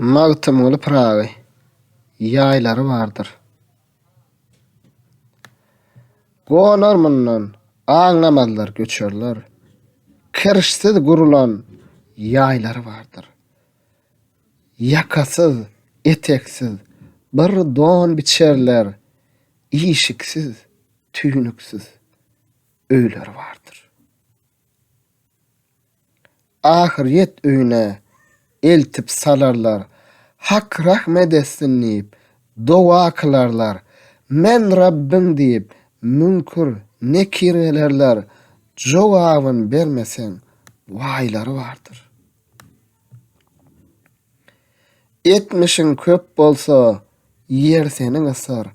Magtymguly Pyragy, Ýaýlary bardyr. Gonar mundan, aňlamazlar göçerler. Kirşsiz gurulan ýaýlary bardyr. Ýakasyz, eteksiz bir don biçerler, Işiksiz, tüýnüksiz öýleri bardyr. Ahyrýet öýüne eltip salarlar, Hak rahmet etsin diýip, doga kylarlar, Men Rabbyň diýip, müňkür, nekir gelerler, Jogabyn bermeseň, waýlary bardyr. Etmişiň köp bolsa, ýer seni gysar.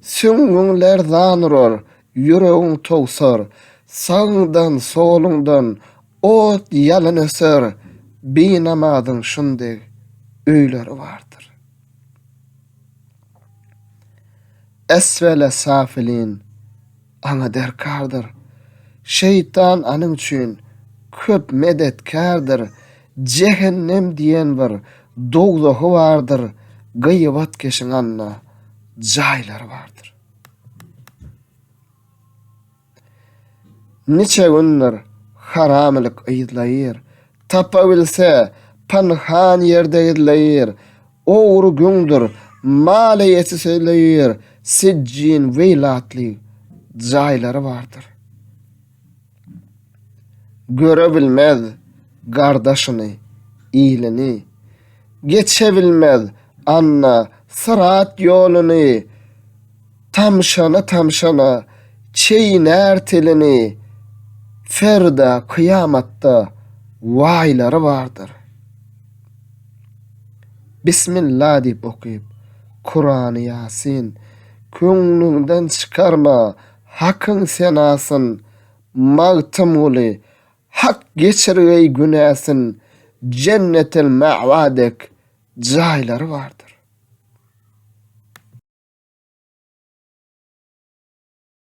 Süňňüň lerzan urar, ýüregiň towsar. Sagyňdan, soluňdan ot, ýalyn öser. Binamazyň şundeý öýleri bardyr. Esfele safilin aňa derkardyr. Şeýtan anyň üçin köp medetkärdir. Jähennem diýen bir dowzahy bardyr, gyýbatkeşiň anda jaýlary bardyr. Niçe gündür haramylyk yzlaýyr, Tapabilse, pynhan ýerde gizleýir. Ogry güňdür, mal eýesi sözleýir, Sijjin weýl atly jaýlary bardyr. Göre bilmez gardaşyny, ilini, Geçe bilmez anna syrat ýoluny, Tamşana-tamşana çeýnär tilini, Ferda kyýamatda waýlary bardyr. Bismilla diýip okyp, Kurany Ýasin, Köňlüňden çykarma Hakyň senasyn, Magtymguly, Hak geçirgeý günäsin, Jennetil-Mäwa dek jaýlary bardyr.